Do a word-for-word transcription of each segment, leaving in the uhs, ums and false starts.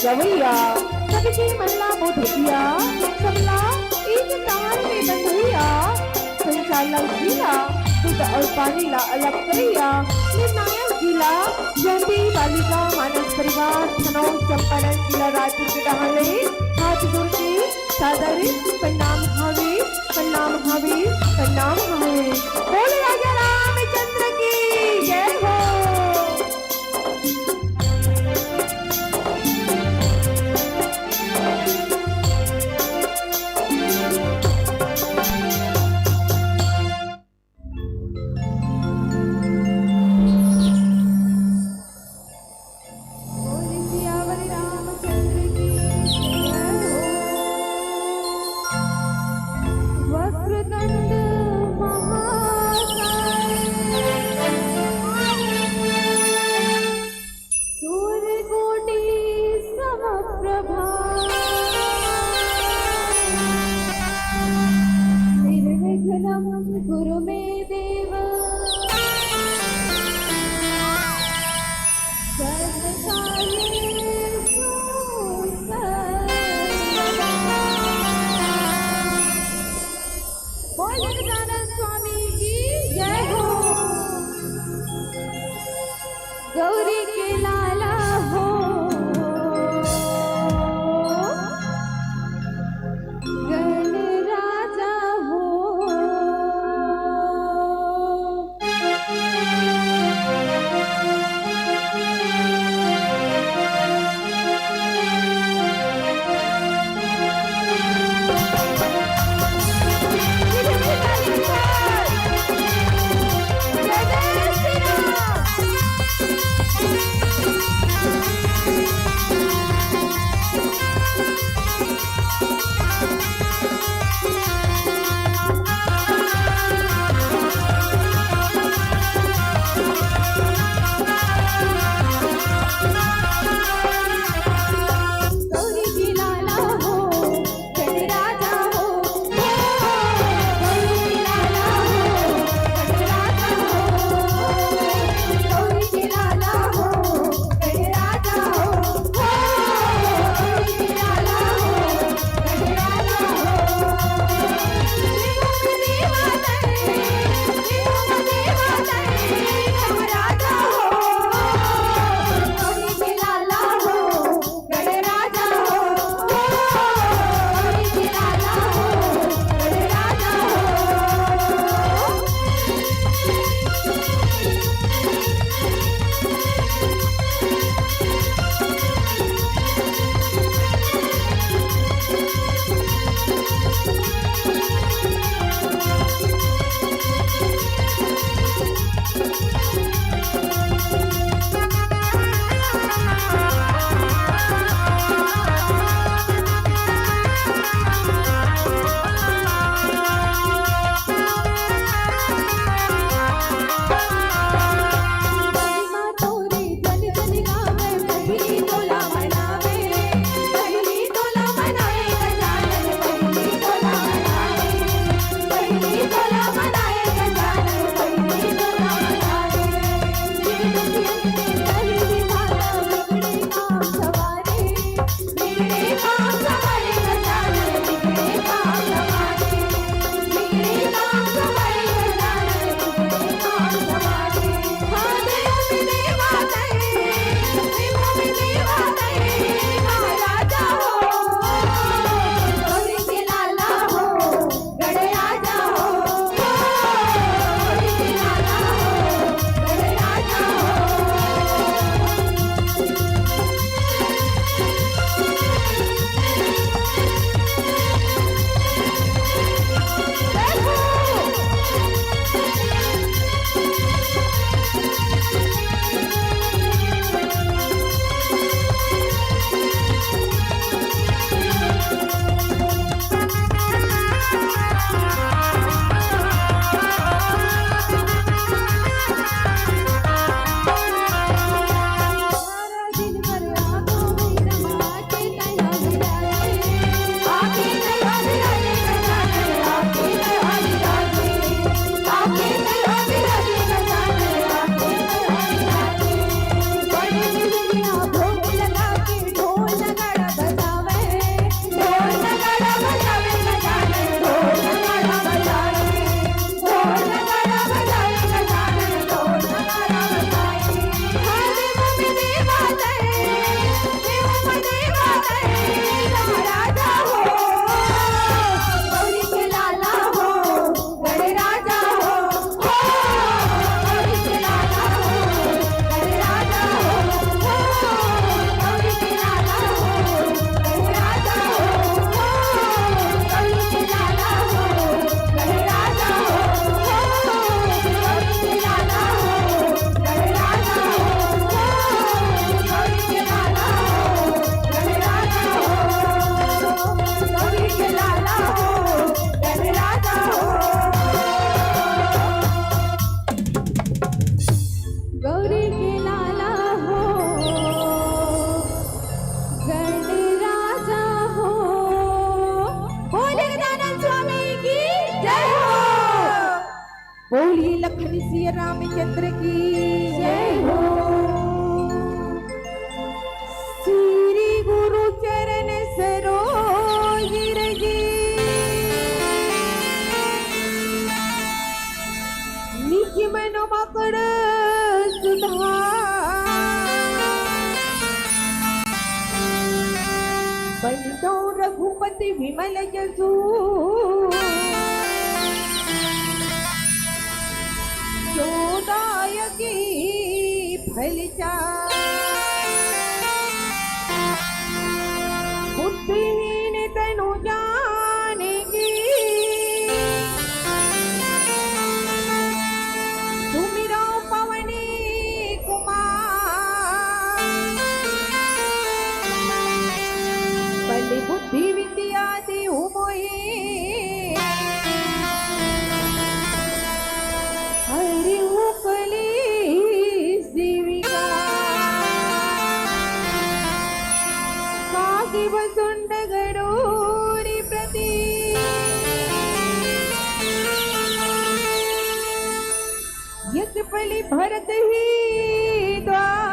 गवैया, सबके मन ला मोह भैया, सबला एक तार में बंधैया, संसार ला जीला, दूध अउ पानी ला अलग करैया, निर्णायक जिला, जयंती बालिका मानस परिवार, थनौर चंपारण जिला रायपुर के डहान ले हाथ जोड़ के सादर प्रणाम हवे, प्रणाम हवे, प्रणाम हवे। बोल राजा रामचंद्र की जय हो। बोल सियावर रामचंद्र की जय हो। वक्रतुंड महाकाय रामचंद्र की जय हो। श्री गुरु चरण सरोज रज, निज मन मकड़ सुधार। बंदो रघुपति विमल जसु, जो दायकी फल चार। बुद्धिहीन तनु जान की, सुमिरो पवन कुमार। बल बुद्धि विद्या देहु मोहि, हरिहु कलेस विकार। कागिब सुंड गरुड़ प्रति, यश बलि भरत ही द्वार।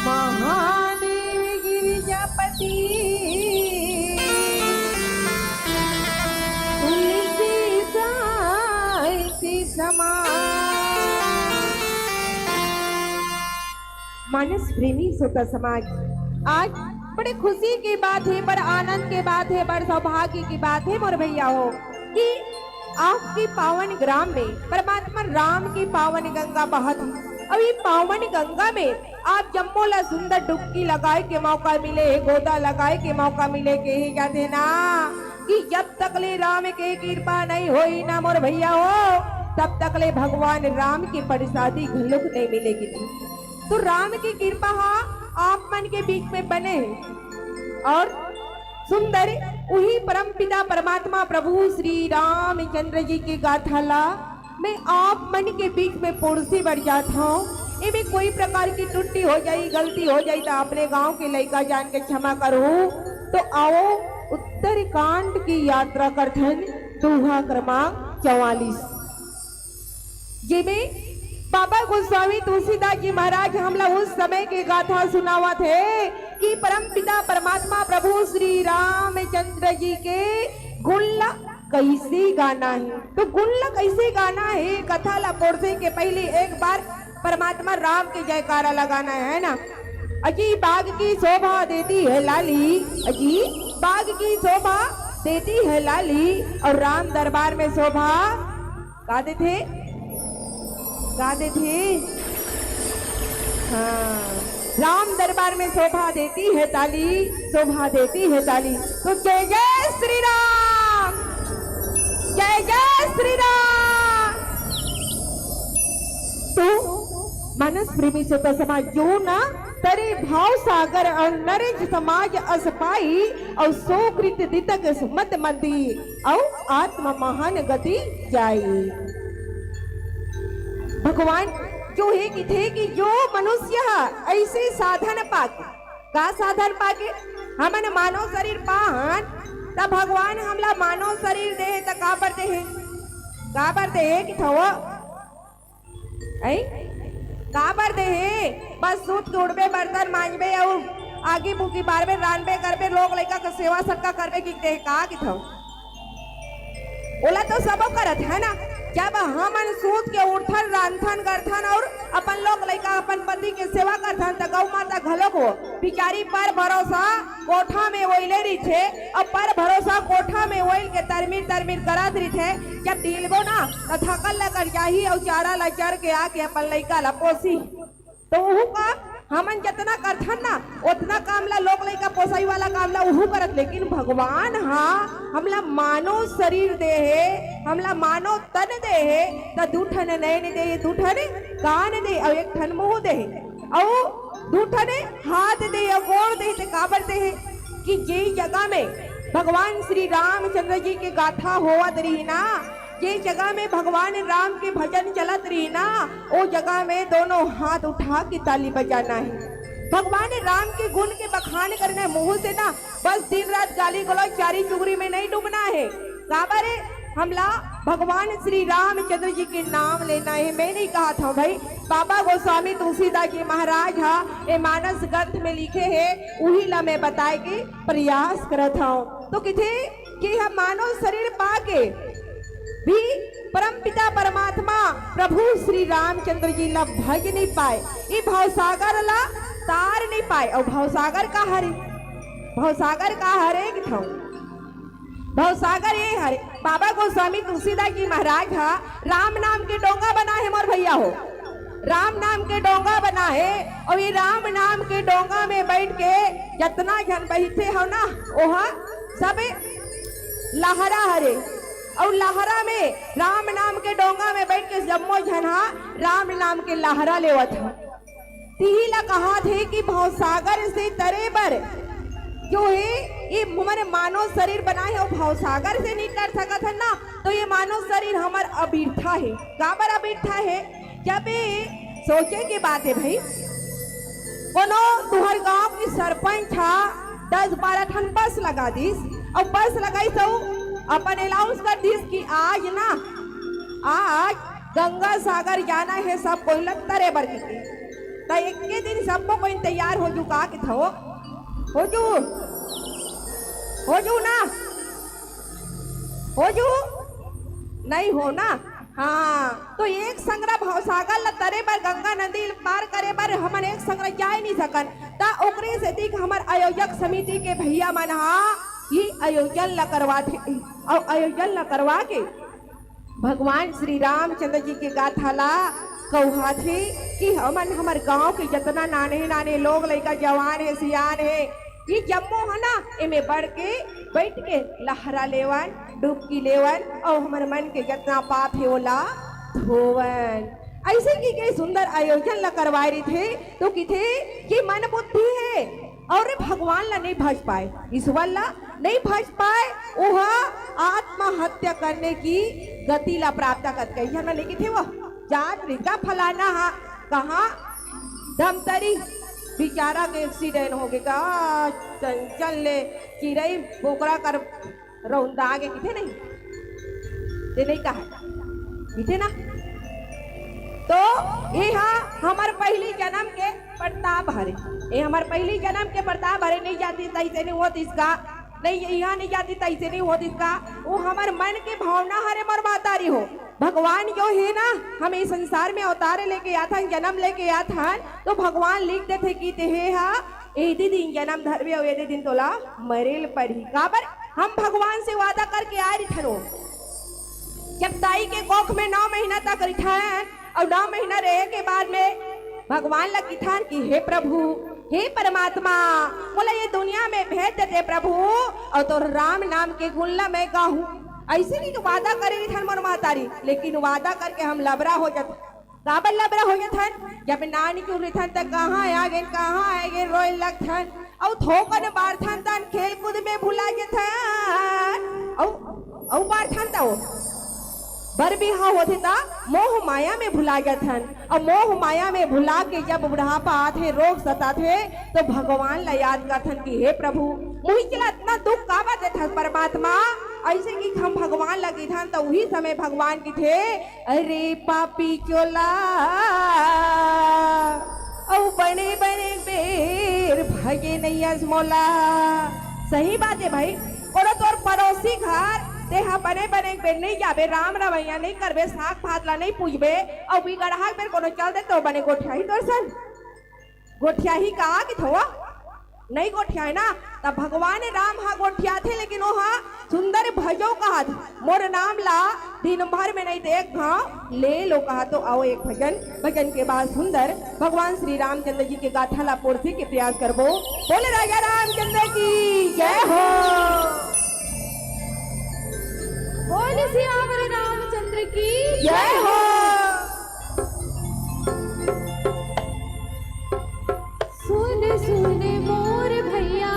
महादेव गिरिजापति, तुलसी साहित्य समान। मानस प्रेमी श्रोता समाज, आज बड़े खुशी की बात है, बड़ आनंद की बात है, बड़ सौभाग्य की बात है मोर भैया हो, कि आपके पावन ग्राम में परमात्मा राम की पावन गंगा बहत है। अब ये पावन गंगा में आप जम्मो ला सुंदर डुबकी लगाए के मौका मिले हे, गोता लगाए के मौका मिले, केहे जाथे ना कि जब तक ले राम के कृपा नहीं होई ना मोर भैया हो, तब तक ले भगवान राम की प्रसादी घलोक नहीं मिलेगी। तो राम की कृपा हा आप मन के बीच में बने हे और सुंदर उही परम पिता परमात्मा प्रभु श्री रामचंद्र जी की गाथा ला मैं आप मन के बीच में पोरसे बर जात हौं। एमे कोई प्रकार की त्रुटि हो जाई, गलती हो जाई, त अपने गांव के लइका जान के क्षमा करहू। तो आओ, उत्तरकांड की यात्रा करथन, दोहा क्रमांक चौवालीस, जेमे बाबा गोस्वामी तुलसीदास जी महाराज हमला उस समय के गाथा सुनावत हे कि परम पिता परमात्मा प्रभु श्री रामचंद्र जी के गुण ला कइसे गाना हे। तो गुण ला कइसे गाना हे, कथा ला पोरसे के पहिली एक बार परमात्मा राम के जयकारा लगाना हे ना। अजी बाग की शोभा देती है लाली, अजी बाग की शोभा देती है लाली, और राम दरबार में शोभा का देथे? का देथे? हाँ, राम दरबार में शोभा देती है ताली, शोभा देती है ताली। तो जय जय श्री राम, जय जय श्री राम। तो मानस प्रेमी श्रोता समाज, जो ना तरे भाव सागर और नरेश समाज अस पाई और सो कृत दितक सुमत मंदी। अउ आत्मा महान गति जाई। भगवान जो हे किथे कि जो मनुष्य ह ऐसे साधन पाके, का साधन पाके? हमन मानव शरीर पाहन, त भगवान हमला मानव शरीर दे हे, त काबर दे हे? काबर दे हे कि थव? ऐ? काबर दे हे? बस सूत के उठबे, बर्तन मांजबे अउ आगी बुकी बारबे, रांधबे करबे, लोग लइका के सेवा सत्कार करबे कि दे हे, का किथव? ओला तो सबो करत हे ना। जब हमन सूत के उठथन, रांधथन करथन अउ अपन लोग लइका, अपन पति के सेवा करथन, त गौ माता घलोक वो बिचारी पर भरोसा कोठा में ओइले रहिथे, अउ पर भरोसा कोठा में ओइल के तरमीर तरमीर करत रहिथे। जब ढीलबो ना, त थकल लगत जाही अउ चारा ला चर के आके अपन लइका ला पोसही। तो उहू का हमन जतना करथन ना, ओतना काम ला, लोग लइका पोसई वाला काम ला उहू करत, लेकिन भगवान हा हमला मानव शरीर दे हे, हमला मानव तन दे हे, त दू ठन नैन दे हे, दू ठन कान दे हे, अउ एक ठन मुंह दे हे। अउ दू ठने हाथ दे अउ गोड़ दे, ते काबर दे हे कि जे जगह में भगवान श्री रामचंद्र जी के गाथा होवत रही ना, जे जगह में भगवान राम के भजन चलत रही ना, ओ जगह में दोनों हाथ उठा के ताली बजाना हे। भगवान राम के गुण के बखान करना हे मुंह से ना, बस दिन रात गाली गलौज चारी चुगरी में नहीं डूबना हे। काबर हे? हमला भगवान श्री रामचंद्र जी के नाम लेना हे। मैं नहीं कहत हंव भाई, बाबा गोस्वामी तुलसीदास जी महाराज हा ए मानस ग्रंथ में लिखे हे, उही ला मैं बताए के प्रयास करत हंव। तो किथे कि हम मानव शरीर पाके भी परमपिता परमात्मा प्रभु श्री रामचंद्र जी ला भज नहीं पाए, ई भवसागर ला तार नहीं पाए। अउ भवसागर का हरे? भवसागर का हरे? किथव भवसागर ये हरे। बाबा गोस्वामी तुलसीदास जी महाराज हा राम नाम के डोंगा बना हे मोर भैया हो, राम नाम के डोंगा बना हे। अउ ये राम नाम के डोंगा में बैठ के जतना झन बहिथे हो ना, ओहा सब लहरा हरे। अउ लहरा में राम नाम के डोंगा में बैठ के जम्मो झन हा राम नाम के लहरा लेवत हे। तिही ला कहाथे कि भवसागर से तरे बर जो हे, ये हमर मानव शरीर बना हे, अउ भवसागर से नहीं तर सकत हन ना, तो ये मानव शरीर हमर अबिरथा हे। काबर अबिरथा हे? जब ये सोचे के बात हे भाई, कोनो तुहर गांव के सरपंच हा दस बारह ठन बस लगा दिस, अउ बस लगाइस अउ अपन अनाउंस कर दिस कि आज ना, आज गंगा सागर जाना हे, सब कोई ला तरे बर के। त एके दिन सबको कोई तैयार हो जू का किथव? हो जू? हो जू ना? हो जू? नहीं हो ना? हाँ, तो एक संगरा भवसागर ला तरे बर, गंगा नदी पार करे बर हमन एक संगरा जाए नहीं सकन। त ओकरे सेती हमर आयोजक समिति के भैया मन हा ये आयोजन ला करवाथे, अउ आयोजन ला करवा के भगवान श्री रामचंद्र जी के गाथा ला कहाथे कि हमन, हमर गांव के जतना नाने नाने लोग, लइका, जवान हे, सियान हे, ये जम्मो ह ना, एमे बढ़ के, बैठ के लहरा लेवन, डुबकी लेवन, अउ हमर मन के जतना पाप हे, ओला धोवन। अइसे कि के सुंदर आयोजन ला करवाए रहिथे, तो किथे कि मन बुद्धि हे, अउ रे भगवान ला नहीं भज पाए, ईश्वर ला नहीं भज पाए, ओहा आत्महत्या करने की गति ला प्राप्त करत। कई झन मन लिखिथे वो, जात रिका फलाना हा, कहाँ धमतरी, बेचारा के एक्सीडेंट हो गे का, चंचल ले चिरई बोकरा कर रौंदा गे, किथे नहीं? ते नहीं कहा, किथे ना? तो ये हा हमर पहली जन्म के प्रताप हरे, ये हमर पहली जन्म के प्रताप हरे। नहीं जाती तइसे नहीं होतिस का, नहीं, यहाँ नहीं जाती तइसे नहीं होतिस का। वो हमर मन के भावना हरे, मोर महतारी हो। भगवान जो हे ना, हम इस संसार में अवतार लेके आथन, जन्म लेके आथन, तो भगवान लिख देथे कि तेहे हा एदे दिन जन्म धरबे अउ एदे दिन तोला मरे ल परही। काबर? हम भगवान से वादा करके आए रिथन हो। जब दाई के कोख में नौ महीना तक रिथन अउ नौ महीना रहे के बाद में भगवान ला किथन कि हे प्रभु, हे परमात्मा, मोला ये दुनिया में भेज देते प्रभु, अउ तोर राम नाम के गुण ला मैं गाहूं। अइसे नहीं तो वादा करे रिथन मोर महतारी, लेकिन वादा करके हम लबरा हो जाते। काबर लबरा हो जाथन? जब नानचुन रहिथन त कहाँ आ गेन, कहाँ आ गेन रोए लगथन। अउ थोकन बाढ़थन तन खेल कूद में भुला जाथन। अउ, अउ बाढ़थन त ओ बर बिहाव होथे त मोह माया में भुला जाथन। अउ मोह माया में भुला के जब बुढ़ापा आथे, रोग सताथे, तो भगवान ला याद करथन कि हे प्रभु, मुझे ला इतना दुख काबर देथस परमात्मा? अइसे कि हम भगवान ला किथन त उही समय भगवान किथे, अरे पापी चोला, अउ बने बने बेर भजे नइयस मोला। सही बात हे भाई, कोनो तोर पड़ोसी घर तेहा बने बने बेर नहीं जाबे, राम रवैया नहीं करबे, साग भात ला नहीं पूजबे, अउ बिगड़हा बेर कोनो चल दे तो बने गोठियाही तोर सन। गोठियाही का किथव? नहीं गोठियाय ना, त भगवान राम हा गोठियाथे, लेकिन ओहा सुंदर भजो कहत, मोर नाम ला दिन भर में नहीं देख घाव ले लो कहा। तो आओ एक भजन, भजन के बाद सुंदर भगवान श्री रामचंद्र जी के गाथा ला पोरसे के प्रयास करबो। बोले राजा रामचंद्र की जय हो। बोले सियावर रामचंद्र की जय हो। सुन सुन मोर भैया,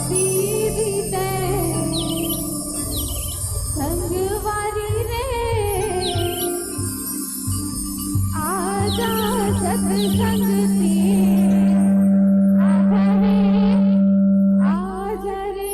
दीदी तै संगवारी रे, आजा सतसंग ते, आजा रे, आजा रे।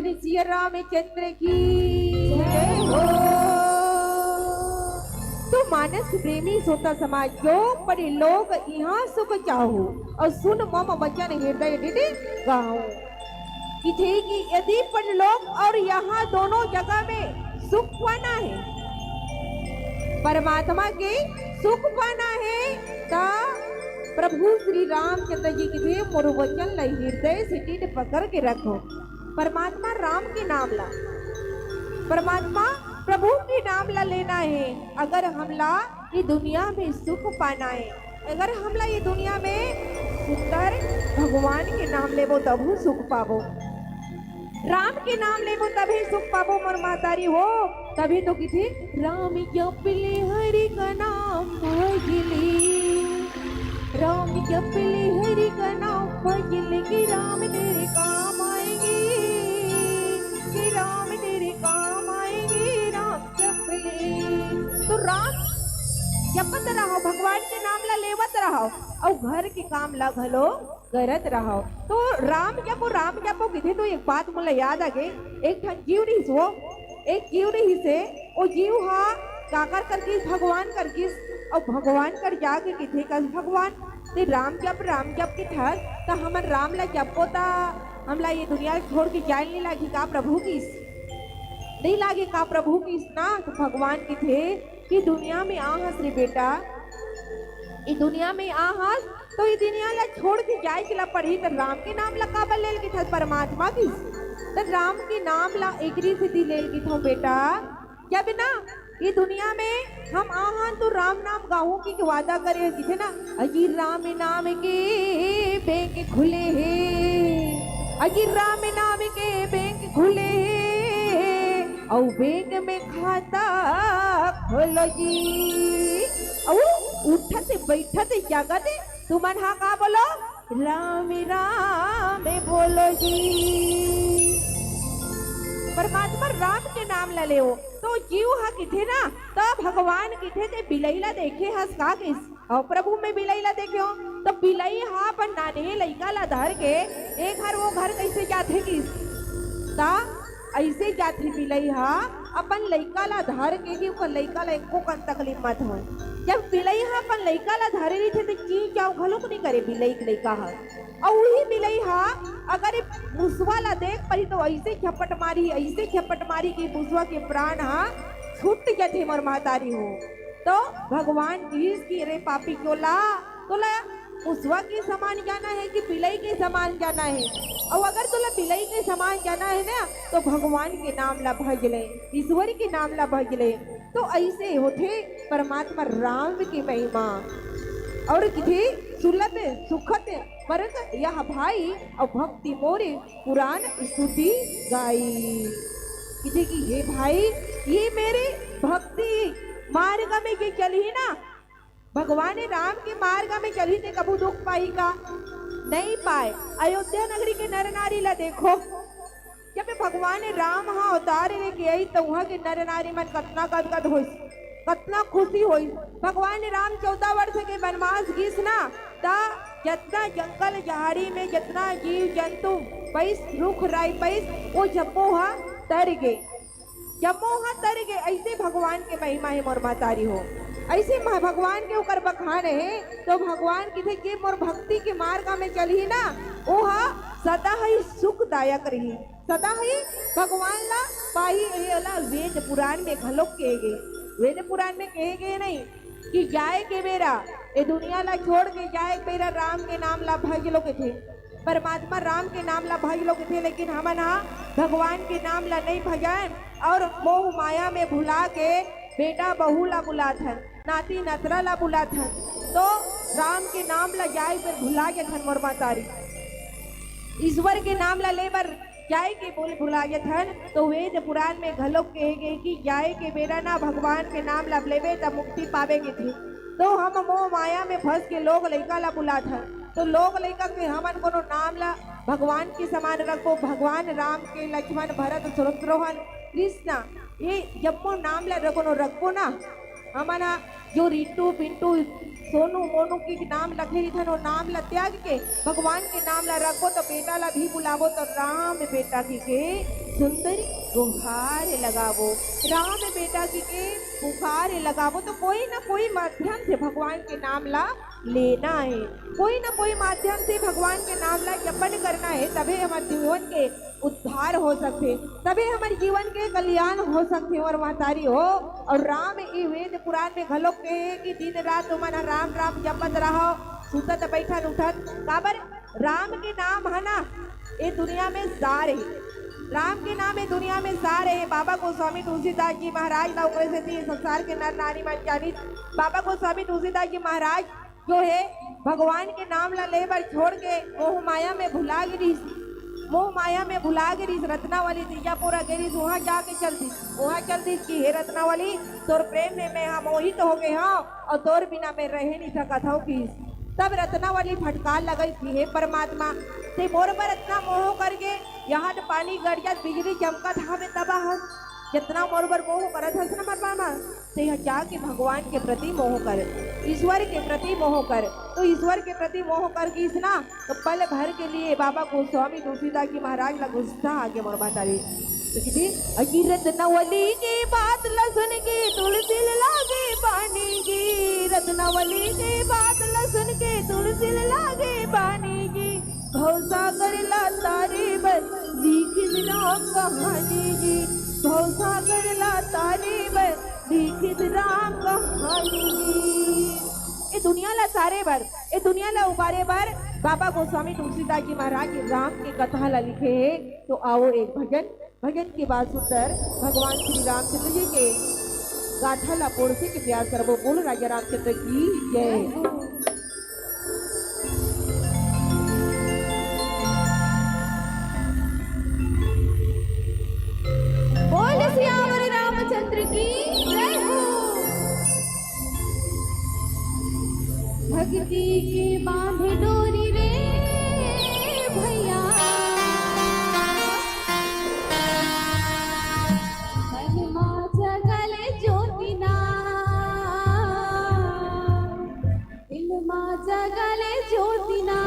श्री सिया रामचंद्र की जय हो। तो मानस प्रेमी श्रोता समाज, जो पढ़े लोग यहाँ सुख चाहू, और सुन मम वचन हृदय हृदय गाहू। किथे कि यदि पढ़े लोग और यहाँ दोनों जगह में सुख पाना है, परमात्मा के सुख पाना है, ता प्रभु श्री रामचंद्र जी किथे मोर वचन ला हृदय से टिन पकड़ के रखो। परमात्मा राम के नाम ला, परमात्मा प्रभु के नाम ला लेना है। अगर हमला ये दुनिया में सुख पाना है, अगर हमला ये दुनिया में सुंदर भगवान के नाम लेबो तभू सुख पाबो, राम के नाम लेबो तभे सुख पाबो मोर महतारी हो। तभे तो किथे राम जप ले हरि का नाम भजले, राम जप ले हरि का नाम भजले कि राम तेरे काम आएंगे, कि राम तेरे काम आएंगे, राम जप ले। तो राम जपत रहो, भगवान के नाम ला लेवत रहो, और घर के काम ला घलो करत रहो। तो राम जपो, राम जपो किथे तो एक बात मोला याद आ गे। एक ठन जीव रहिस वो, एक जीव रहिस हे, वो जीव हा काकर कर गिस, भगवान कर गिस, और भगवान कर जाके किथे कस भगवान, ते राम जप, राम जप किथस, त हमन राम ला जपो त हमला ये दुनिया छोड़ के जाए नहीं लागी का प्रभु किस? नहीं लागे का प्रभु किस ना? तो भगवान किथे कि दुनिया में आहस रे बेटा, ये दुनिया में आहस तो ये दुनिया ला छोड़ के जाए के ला पड़ही, त राम के नाम ला काबर लेल किथस परमात्मा किस? त राम के नाम ला एकरी सेती लेल किथो बेटा, जब ना ये दुनिया में हम आहन तो राम नाम गाहूं की वादा करे हे, किथे ना, अजी राम नाम के बैंक खुले हे, अजी राम नाम के बैंक खुले हे, अउ बैंक में खाता खोलो जी। अउ उठत बैठत जागत तुमन हा का बोलो? राम राम बोलो जी। परमात्मा राम के नाम ला लेओ तो जीव हा किथे ना, तो भगवान किथे ते बिलई ला देखे हस का किस? अउ प्रभु में बिलई ला देखे हो तो बिलई हा अपन नाने लइका ला धर के ए घर वो घर कैसे जाथे किस? ता ऐसे जाथे बिलई हा अपन लइका ला धर के कि ओकर लइका ला एको कन तकलीफ मत होय। जब बिलई हा अपन लइका ला धरे रहिथे त चीं चाव घलोक नहीं करे बिलई के लइका हा। अउ उही बिलई हा अगर ए मुसवा ला देख परी तो ऐसे झपट मारी, ऐसे झपट मारी कि मुसवा के प्राण हा छूट जथे मोर महतारी हो। तो भगवान किहिस कि रे पापी चोला, तोला मुसवा के समान जाना है कि बिलई के समान जाना है? अउ अगर तोला बिलई के समान जाना है ना, तो भगवान के नाम ला भज ले, ईश्वर के नाम ला भज ले। तो ऐसे होथे परमात्मा राम के महिमा। अउ किथे सुलत सुखत परक यह भाई, अउ भक्ति मोरे पुराण स्तुति गाई। किथे कि हे भाई, ये मेरे भक्ति मार्ग में जे चलही ना, भगवान राम के मार्ग में चलही ते कभू दुख पाही का? नहीं पाए। अयोध्या नगरी के नर नारी ला देखो, जब भगवान राम हा अवतार लेके आई त उहाँ के नर नारी मन कतना गदगद होइस, कतना खुशी होइस। भगवान राम चौदह वर्ष के वनवास गिस ना, त जतना जंगल झाड़ी में जतना जीव जंतु पइस, रुख राई पइस, वो जम्मो हा तर गे, जम्मो हा तर गे। ऐसे भगवान के महिमा हे मोर महतारी हो, ऐसे म-, भगवान के ओकर बखान हे। तो भगवान किथे के मोर भक्ति के मार्ग में चलही ना, वो हा सदा ही सुखदायक रही, सदा ही भगवान ला पाही। एला वेद पुराण में घलोक कहे गे, वेद पुराण में कहे गे नहीं कि जाए के बेरा, ए दुनिया ला छोड़ के जाए के बेरा राम के नाम ला भज लो कथे, परमात्मा राम के नाम ला भज लो कथे, लेकिन हमन हा भगवान के नाम ला नहीं भजन अउ मोह माया में भुला के बेटा बहू ला बुलाथन, नाती नतरा ला बुलाथन, तो राम के नाम ला जाए बर भुला जाथन मोर महतारी। ईश्वर के नाम ला ले बर जाए के बोल भुला जाथन, तो वेद पुराण में घलोक कहे गे कि जाए के बेरा ना भगवान के नाम ला लेबे त मुक्ति पावे कथे। तो हम मोह माया में फंस के लोग लइका ला बुलाथन, तो लोग लइका के हमन कोनो नाम ला भगवान के समान रखबो, भगवान राम के, लक्ष्मण, भरत, शत्रुघ्न, कृष्णा, ये जम्मो नाम ला कोनो रखबो ना, हमन हा जो रिंटू, पिंटू, सोनू, मोनू के नाम रखे रहिथन, वो नाम ला त्याग के भगवान के नाम ला रखबो, तो बेटा ला भी बुलाबो, तो राम बेटा कहिके सुंदरी गुहार लगाबो, राम बेटा जी के गुहार लगाबो, तो कोई ना कोई माध्यम से भगवान के नाम ला लेना है, कोई ना कोई माध्यम से भगवान के नाम ला जपन करना है, तभे हमर जीवन के उद्धार हो सकथे, तभे हमर जीवन के कल्याण हो सकथे। और महतारी हो, और राम ई वेद पुराण में घलोक कहे कि दिन रात तुमन ह राम राम जपत रहव, सुतत बैठत उठत। काबर? राम के नाम ह ना, ए दुनिया में सार हे। राम के नाम ए दुनिया में सार हे। बाबा गोस्वामी तुलसीदास जी महाराज ला ओकरे सेती संसार के नर नारी मन जानिस। बाबा गोस्वामी तुलसीदास जी महाराज जो हे, भगवान के नाम ला ले बर छोड़ के मोह माया में भुला गे रिहिस। मोह माया में भुला गे रिहिस। रत्नावली तीजापुर गे रिहिस, उहाँ जाके चल दिस। उहाँ चल दिस कि हे रत्नावली, तोर प्रेम में मैं हा मोहित हो गे हंव। अउ तोर बिना मैं रहे नइ सकत हंव किहिस। तब रत्नावली फटकार लगइस कि हे परमात्मा, तें मोर बर अतना मोह करके, इहाँ पानी गरजत, बिजली चमकत हवे तब हस, जतना मोर बर मोह करत हस ना परमात्मा, तें ह जाके भगवान के प्रति मोह कर, ईश्वर के प्रति मोह कर। तो ईश्वर के प्रति मोह कर गिस ना, तो पल भर के लिए बाबा गोस्वामी तुलसीदास जी महाराज ला गुस्सा आ गया मोर महतारी। तो किथे, अजी रत्नावली के बात ला सुन के तुलसी ल लागे पानी जी, रत्नावली के बात ला सुन के तुलसी ल लागे पानी जी। भवसागर ला तारे बर लिखित राम कहानी जी, भवसागर ला तारे बर लिखित राम कहानी जी। ए दुनिया ला सारे बर, ए दुनिया ला उबारे बर बाबा गोस्वामी तुलसीदास जी महाराज राम के कथा ला लिखे हे। तो आओ एक भजन, भजन के बाद सुंदर भगवान श्री रामचंद्र जी के गाथा ला पढ़ के प्यार करबो। बोल राजा रामचंद्र की जय। बोल सियावर रामचंद्र की जय हो। भक्ति के बांध डोरी रे भैया, मन मा जगल ज्योति ना, दिल मा जगल ज्योति ना।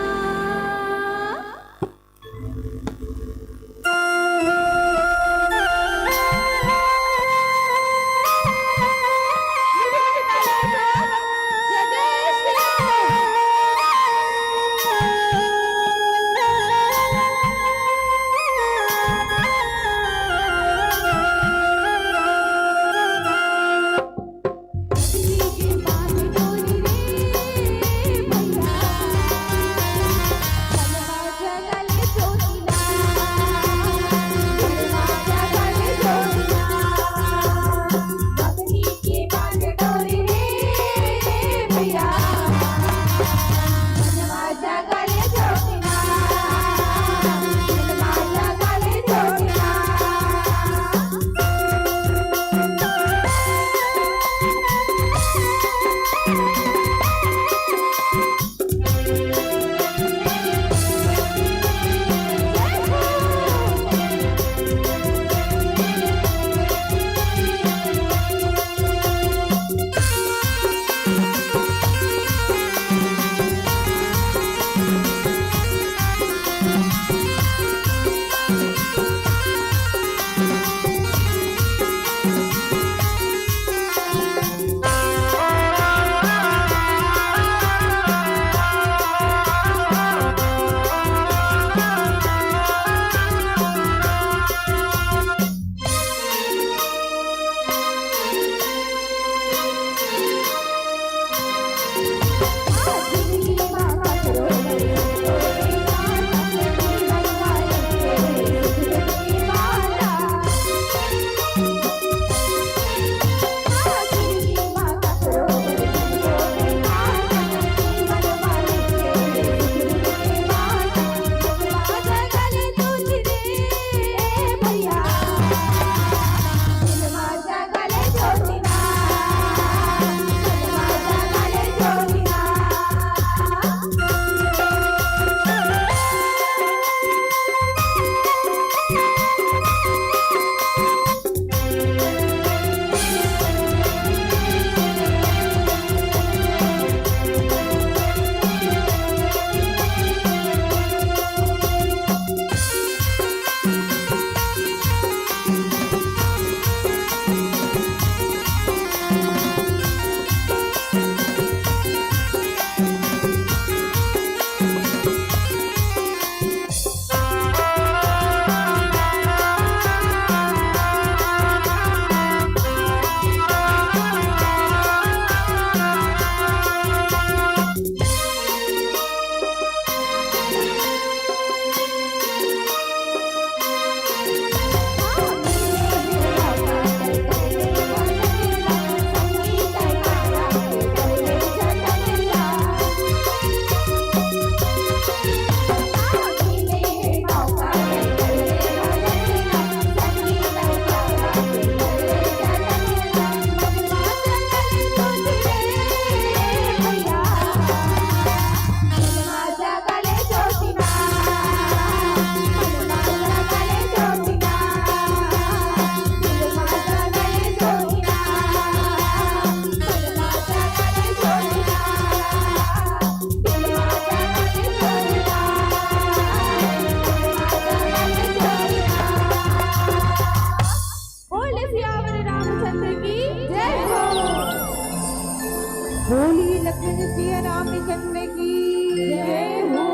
बोलिए लखन सिया रामचंद्र की जय हो।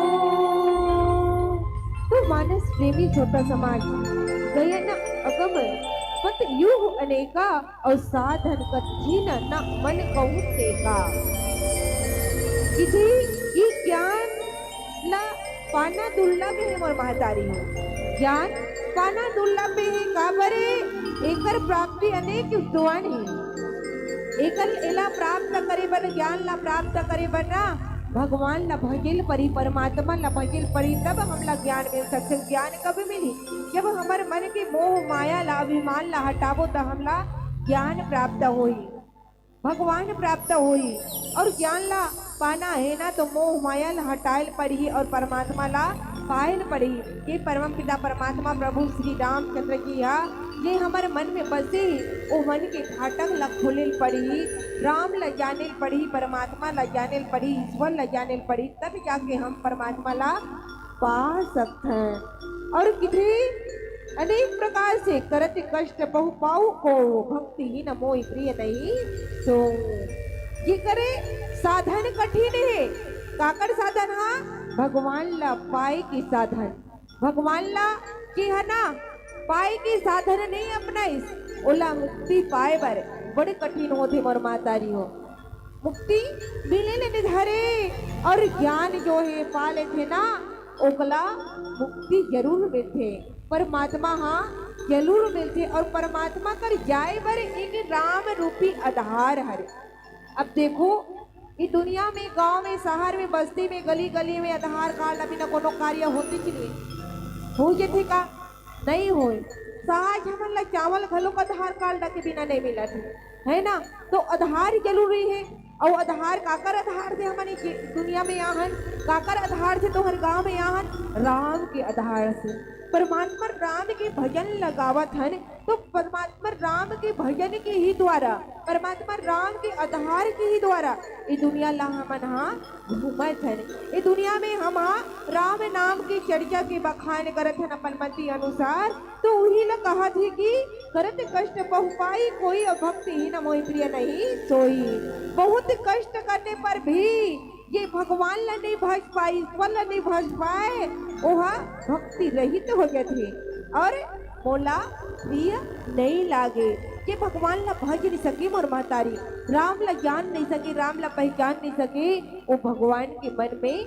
तो मानस प्रेमी छोटा समाज, गया न अगम पत व्यूह अनेका, और साधन कठिन न मन कहूँ टेका। इधि ई ज्ञान ला पाना दुर्लभ हे मोर महतारी हो। ज्ञान पाना दुर्लभ हे, काबरे एकर प्राप्ति अनेक विद्वान हे। एकर एला प्राप्त करे बर, ज्ञान ला प्राप्त करे बर ना भगवान ला भजेल परी, परमात्मा ला भजेल परी, तब हमला ज्ञान मिल सकथे। ज्ञान कब मिली? जब हमर मन के मोह माया ला, अभिमान ला हटाबो त हमला ज्ञान प्राप्त होही, भगवान प्राप्त होही। और ज्ञान ला पाना हे ना तो मोह माया ला हटायल पड़ही और परमात्मा ला पायल पड़ही। ये परम पिता परमात्मा प्रभु श्री रामचंद्र जी हा ये हमर मन में बसे हे, ओ मन के फाटक ला खोलेल पड़ही, राम ला जानेल पड़ही, परमात्मा ला जानेल पड़ही, ईश्वर ला जानेल पड़ही, तब जाके हम परमात्मा ला पा सकथन। और किथे अनेक प्रकार से करत कष्ट बहु पाऊ को, भक्तिहीन मोहि प्रिय नहीं सो। जेकरे साधन कठिन हे, काकर साधन हा? भगवान ला पाए के साधन। भगवान ला जे हा ना पाए के साधन नहीं अपनाइस, ओला मुक्ति पाए बर बड़े कठिन होथे मोर महतारी हो। मुक्ति मिले ले निधारे और ज्ञान जो हे पा लेथे ना, ओकला मुक्ति जरूर मिलथे, परमात्मा हा जरूर मिलथे। और परमात्मा कर जाए बर एक राम रूपी आधार हरे। अब देखो, ये दुनिया में, गांव में, शहर में, बस्ती में, गली गली में आधार कार्ड ला बिना कोनो कार्य होते कि नहीं? हो जथे का? नहीं होय। सहज हमन ला चावल घलो आधार कार्ड के बिना नहीं मिलत हे, है ना? तो आधार जरूरी हे, और आधार काकर आधार से हमन ये दुनिया में आहन, काकर आधार से तोहर गांव में आहन? राम के आधार से। परमात्मा राम के भजन ला गावत हन, तो परमात्मा राम के भजन के ही द्वारा, परमात्मा राम के आधार के ही द्वारा ये दुनिया ला हमन हा घूमत हन। ये दुनिया में हम हा राम नाम के चर्चा के बखान करत हन अपन मति अनुसार, तो उही ला कहत हे कि करत कष्ट बहु पाई कोई, और भक्तिहीन मोहि प्रिय नहीं सोई। बहुत कष्ट करने पर भी ये भगवान ला नहीं भज पाए, ईश्वर ला नहीं भज पाए, ओहा भक्ति रहित हो जाथे और मोला प्रिय नहीं लागे। ये भगवान ला भज नहीं सके मोर महतारी, राम ला जान नहीं सके, राम ला पहचान नहीं सके, वो भगवान के मन में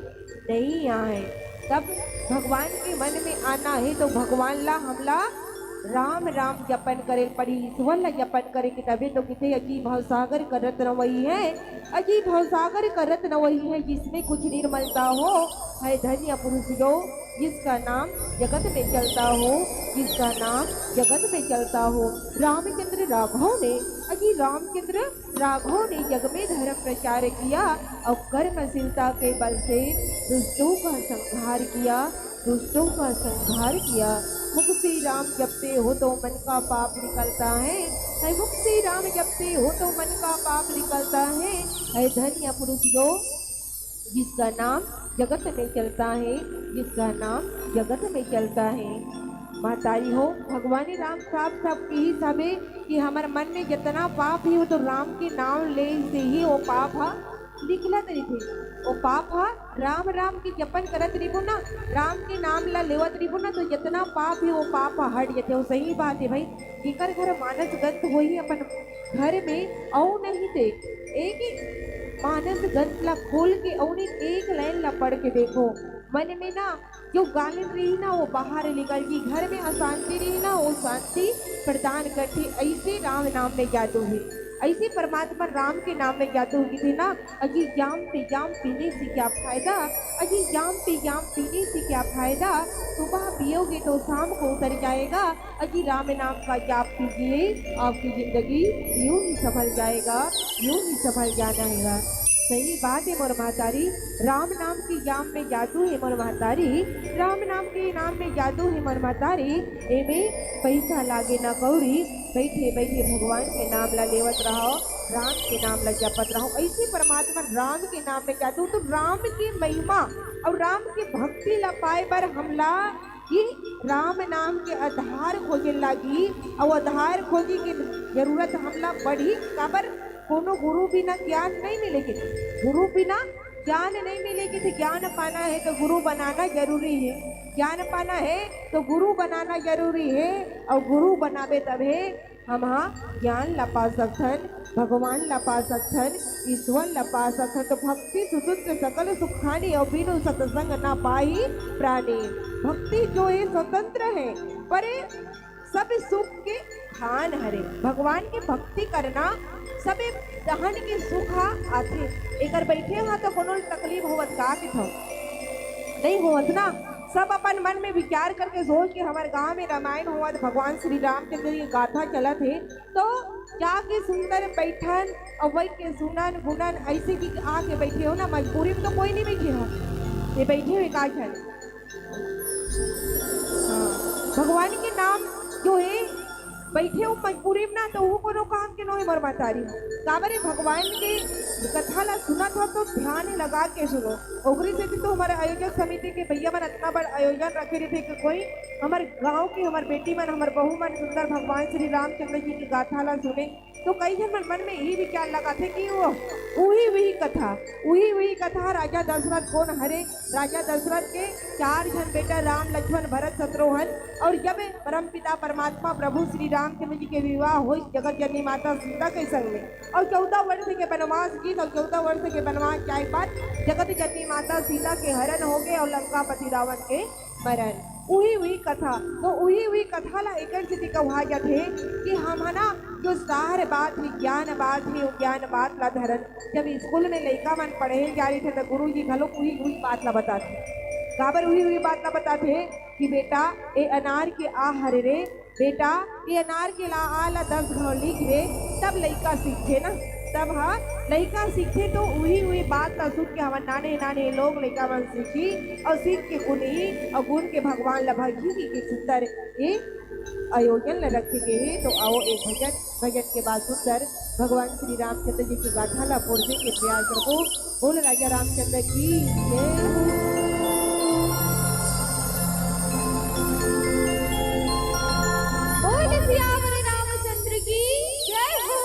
नहीं आए। तब भगवान के मन में आना हे तो भगवान ला हमला राम राम जपन करे पड़ी, ईश्वर ला जपन करे के तबे तो किथे अजी भवसागर करत रवई है, अजी भवसागर करत रवई है, जिसमें कुछ निर्मलता हो, है धन्य पुरुष जो जिसका नाम जगत में चलता हो, जिसका नाम जगत में चलता हो। रामचंद्र राघव ने, अजी रामचंद्र राघव ने जग में धर्म प्रचार किया और कर्मशीलता के बल से दुष्टों का संहार किया, दुष्टों का संहार किया। मुख से राम जपते हो तो मन का पाप निकलता है, है मुख से राम जपते हो तो मन का पाप निकलता है, है धन्य पुरुष जो जिसका नाम जगत में चलता है, जिसका नाम जगत में चलता है। महतारी हो, भगवान राम साफ साफ कहिस हवे कि हमर मन में जितना पाप हे, वो तो राम के नाम ले से ही वो पाप हा निकलत रहिथे। वो पाप हा राम राम के जपन करत रहिबो ना, राम के नाम ला लेवत रहिबो ना, तो जितना पाप हे, वो पाप हा हट जथे। वो सही बात हे भाई, जेकर घर मानस गंध होही अपन घर में, अउ नहीं ते एक मानस गंध ला खोल के अउ नहीं एक लाइन ला पढ़ के देखो, मन में ना जो गालिन रही ना, वो बाहर निकल गई, घर में अशांति रही ना, वो शांति प्रदान करती। ऐसे राम नाम में जादू है, ऐसे परमात्मा राम के नाम में जादू होती थी ना। अजी जाम पे जाम पीने से क्या फायदा, अजी जाम पे जाम पीने से क्या फायदा, सुबह पियोगे तो शाम को उतर जाएगा। अजी राम नाम का जाप कीजिए, आपकी जिंदगी यूं ही संभल जाएगा, यूं ही संभल जाना है। सही बात है मोर महतारी, राम नाम के जाम में जादू है मोर महतारी, राम नाम के नाम में जादू है मोर महतारी। एमे पैसा लागे ना कौड़ी, बैठे बैठे भगवान के नाम ला लेवत रहो, राम के नाम ला जपत रहो। ऐसे परमात्मा राम के नाम में जादू, तो राम के महिमा और राम के भक्ति ला पाए बर हमला कि राम नाम के आधार खोजे लागी, और आधार खोजे के जरूरत हमला पड़ी। काबर? कोनो गुरु बिना ज्ञान नहीं मिले के थे। गुरु बिना ज्ञान नहीं मिले के थे। ज्ञान पाना है तो गुरु बनाना जरूरी है। ज्ञान पाना है तो गुरु बनाना जरूरी है। और गुरु बनाबे तब है हम हा ज्ञान ला पा सकथन, भगवान ला पा सकथन, ईश्वर ला पा सकथन। तो भक्ति सुसूत्र सकल सुखानी और बिनु सत्संग ना पाही प्राणी। भक्ति जो है स्वतंत्र है, पर सब सुख के खान हरे। भगवान के भक्ति करना सबे दहन के सुख हा आथे। एकर बैठे हा तो कोनो तकलीफ होवत का के थव? नहीं होवत ना। सब अपन मन में विचार करके सोच के हमर गांव में रामायण होवत, भगवान श्री रामचंद्र की गाथा चलत है, तो जाके सुंदर बैठन और वही के सुनन गुनन, ऐसे कि आके बैठे हो ना, मजबूरी में तो कोई नहीं बैठे हो, ये बैठे हुए का झन। हाँ, भगवान के नाम जो है बैठे हो मजबूरी में ना, तो वो कोनो काम के नोहे मोर महतारी। काबर है भगवान के कथा ला सुनत हो तो ध्यान लगा के सुनो। ओकरी सेती तो हमारे आयोजक समिति के भैया मन इतना बड़ आयोजन रखे रहिथे कि कोई हमर गांव के हमर बेटी मन, हमर बहू मन सुंदर भगवान श्री रामचंद्र जी की गाथा ला सुने। तो कई झन मन, मन में यही विचार लगाथे कि वो उही उही कथा, उही उही कथा राजा दशरथ कोन हरे? राजा दशरथ के चार झन बेटा राम, लक्ष्मण, भरत, शत्रुघ्न, और जब परम पिता परमात्मा प्रभु श्री रामचंद्र जी के विवाह होइस जगत जननी माता सीता के संग में, और चौदह वर्ष के वनवास गीस, और चौदह वर्ष के वनवास जाए के बाद जगत जननी माता सीता के हरण हो गए और लंकापति रावण के मरण। उही उही कथा, तो उही उही कथा ला एकर सेती कहा जाथे कि हम है ना, जो सार बात ही ज्ञान बात ही, वो ज्ञान बात ला धरन। जब स्कूल में लइका मन पढ़े जा रही थे, तो गुरु जी घलो उही उही बात ला बताथे। काबर उही उही बात ला बताथे कि बेटा, ए अनार के आ हरे रे, बेटा, ये अनार के ला आ ला दस घाव लिख रे, तब लइका सीखथे ना। तब हा लइका सीखथे तो उही उही बात ला सुन के हमर नाने नाने लोग लइका मन सीखी और सीख के गुनही और गुन के भगवान ला भजही के सुंदर ये आयोजन ला रखे गे हे। तो आओ एक भजन, भजन के बाद सुंदर भगवान श्री रामचंद्र जी की गाथा ला बोलने के प्रयास करबो। बोल राजा रामचंद्र की जय हो। बोल सियावर रामचंद्र की जय हो।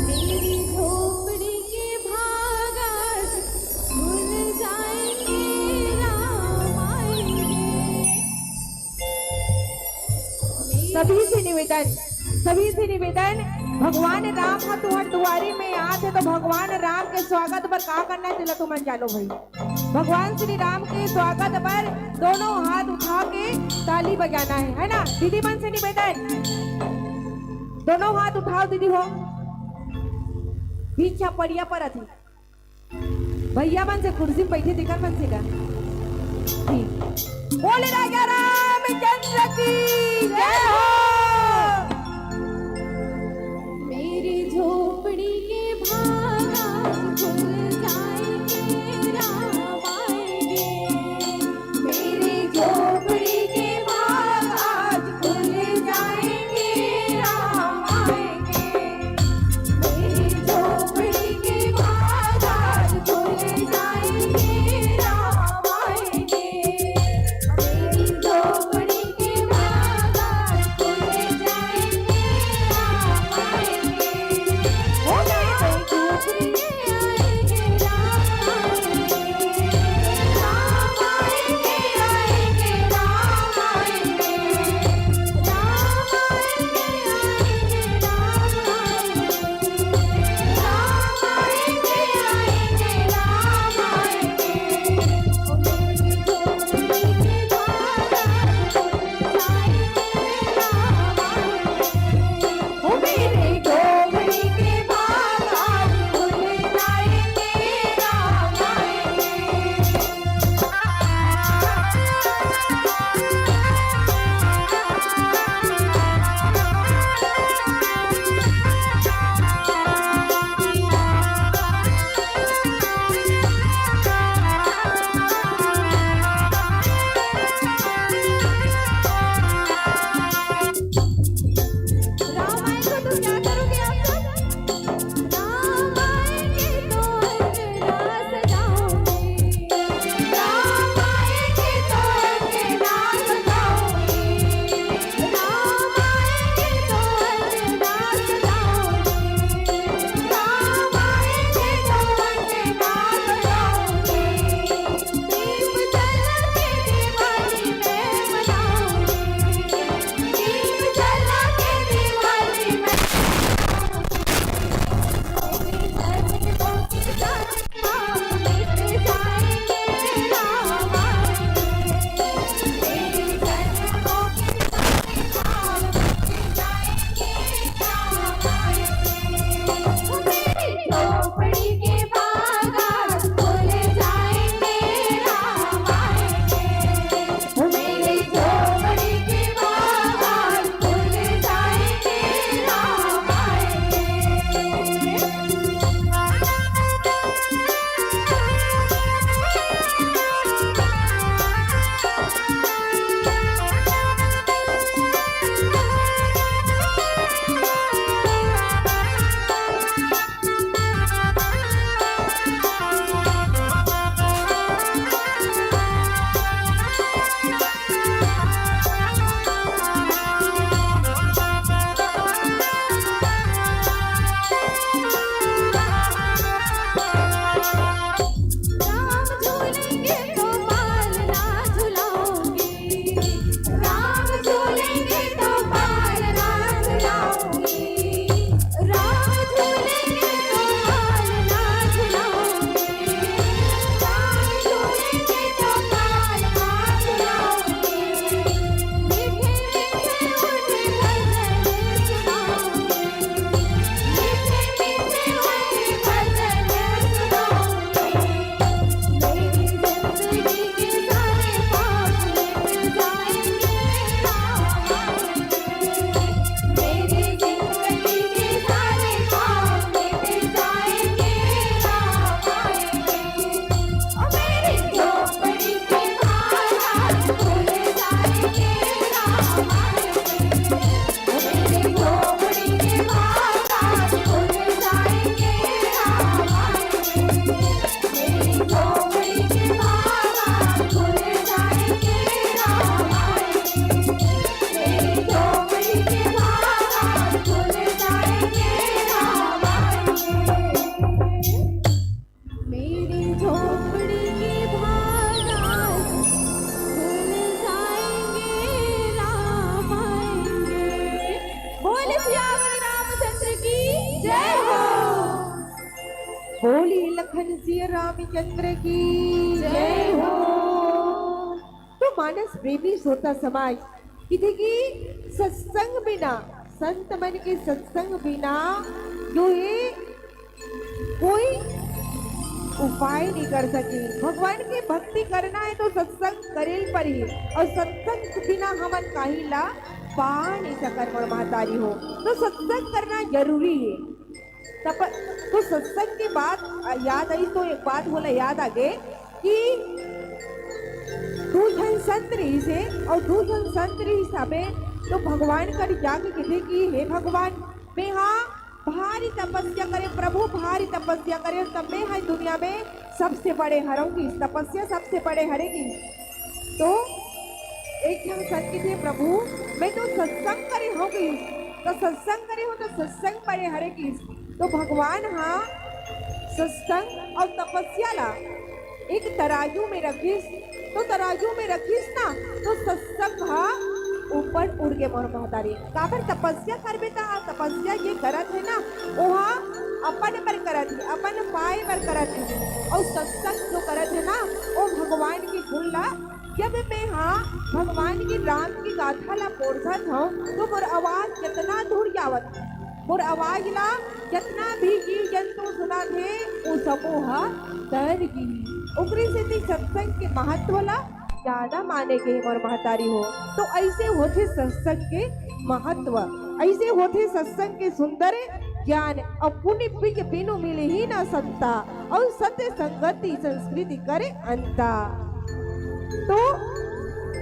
मेरी झोपड़ी के भाग आज खुल जाएंगे, राम आएंगे। सभी से निवेदन, सभी से निवेदन, भगवान राम ह तुहर दुआरी में आथे तो भगवान राम के स्वागत बर का करना है, तेला तुमन जानो भाई। भगवान श्री राम के स्वागत बर दोनों हाथ उठा के ताली बजाना है, है ना? दीदी मन से निवेदन, दोनों हाथ उठाओ दीदी हो। पीछा पड़िया पर अथी भैया मन से कुर्सी में बैठे दिखन मन से का। ठीक। बोले राजा रामचंद्र की जय हो। मेरी झोपड़ी के भाग आज खुल जाएंगे, राम आएंगे। मेरी झोपड़ी के भाग आज खुल जाएंगे, राम आएंगे। मेरी झोपड़ी के भाग आज खुल जाएंगे, राम आएंगे। मेरी झोपड़ी सिया रामचंद्र की जय हो। तो मानस प्रेमी श्रोता समाज, किथे कि सत्संग बिना, संत मन के सत्संग बिना जो है कोई उपाय नहीं कर सके। भगवान के भक्ति करना है तो सत्संग करेल पर ही, और सत्संग बिना हमन काही ला पा नहीं सकन मोर महतारी हो। तो सत्संग करना जरूरी है। तब तो सत्संग के बात याद आई, तो एक बात बोला याद आ गए कि दू झन संत रहिस हे, और दू झन संत रहिस हबे, तो भगवान कर जाके किथे कि हे भगवान, मैं हा भारी तपस्या करे, प्रभु भारी तपस्या करे, तब मैं हा दुनिया में सबसे बड़े हरंगी, तपस्या सबसे बड़े हरेगी। तो एक झन संत किथे, प्रभु, मैं तो सत्संग करे हों कि, तो सत्संग करे हों तो सत्संग बड़े हरेगी। तो भगवान हा सत्संग और तपस्या ला एक तराजू में रखिस, तो तराजू में रखिस ना, तो सत्संग हा ऊपर उड़ के मोर महतारी। काबर तपस्या करबे ता, तपस्या ये करत है ना, ओहा अपन बर करत है, अपन पाए बर करत है, और सत्संग जो करत है ना, वो भगवान की गुण ला जब मैं हा भगवान की राम की गाथा ला पोरसत हूँ, तो मोर आवाज जितना दूर जावत, मोर आवाज ला जितना भी जीव जंतु सुनत हे, वो समूह डर गी। ओकरे सेती सत्संग के महत्व ला ज्यादा माने के मोर महतारी हो। तो ऐसे होथे सत्संग के महत्व, ऐसे होथे सत्संग के सुंदर ज्ञान। और पुनि प्रिय बिनु मिलही न संता, और सत्य संगति संस्कृति करे अंता। तो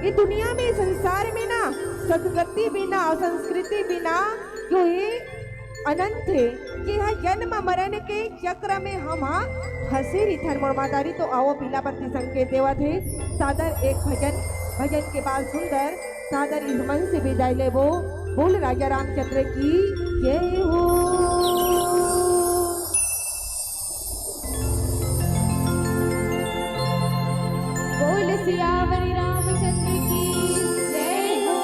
ये दुनिया में, संसार में ना, सदगति बिना और संस्कृति बिना जो ये अनंत है, ये हा जन्म मरण के चक्र में हम हा फंसे रहिथन मोर महतारी। तो आओ, पीला बत्ती संकेत देवत है, सादर एक भजन, भजन के बाद सुंदर सादर इस मन से विदाई लेबो। बोल राजा रामचंद्र की जय हो। बोल सियावर रामचंद्र की जय हो।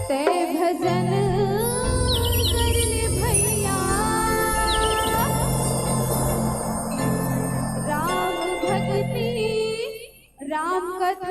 तै भजन कर ले भैया, राम भक्ति, राम कथा।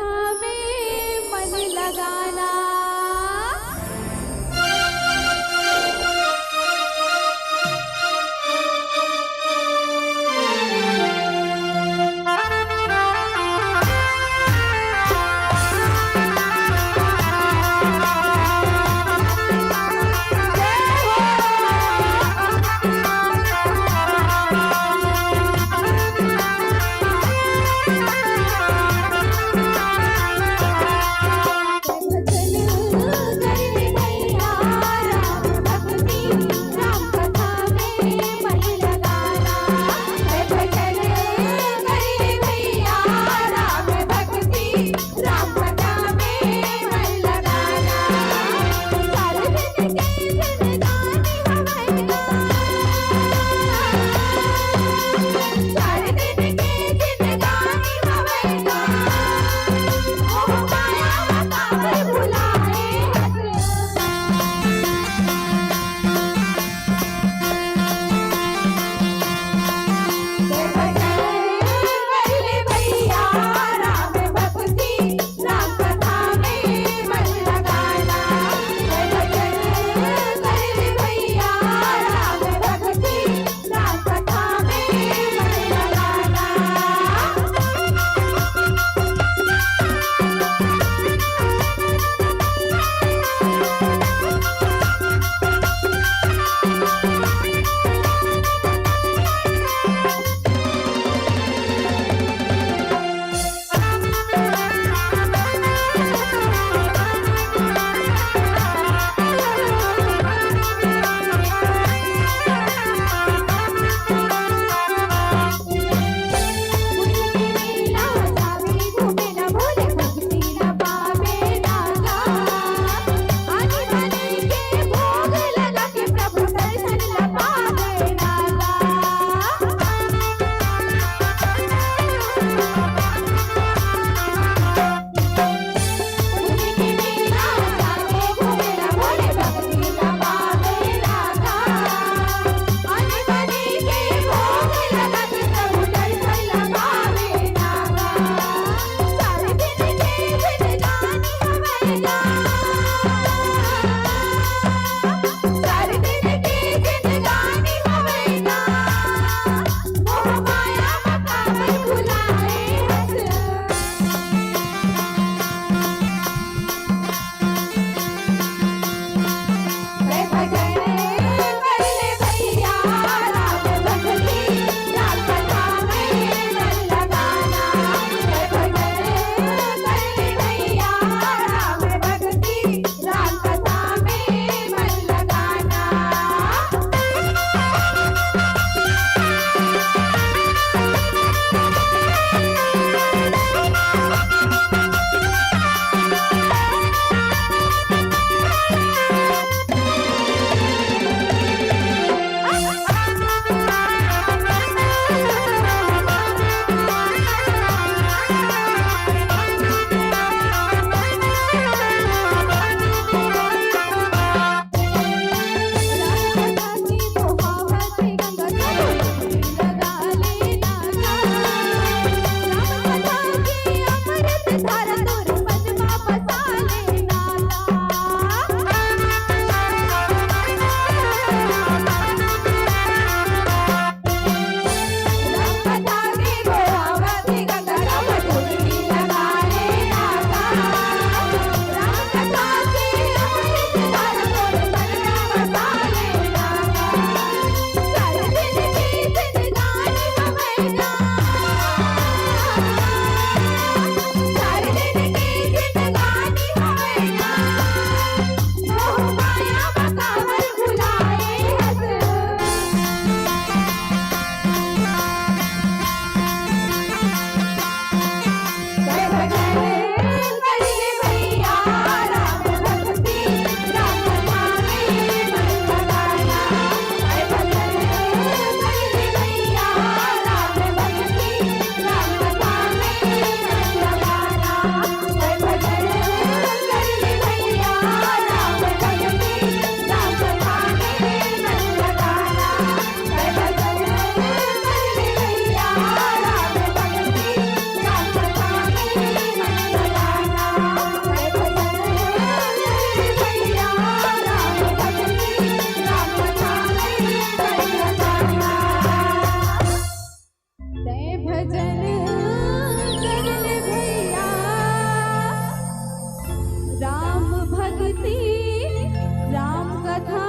भजन कर ले भैया, राम भक्ति, राम कथा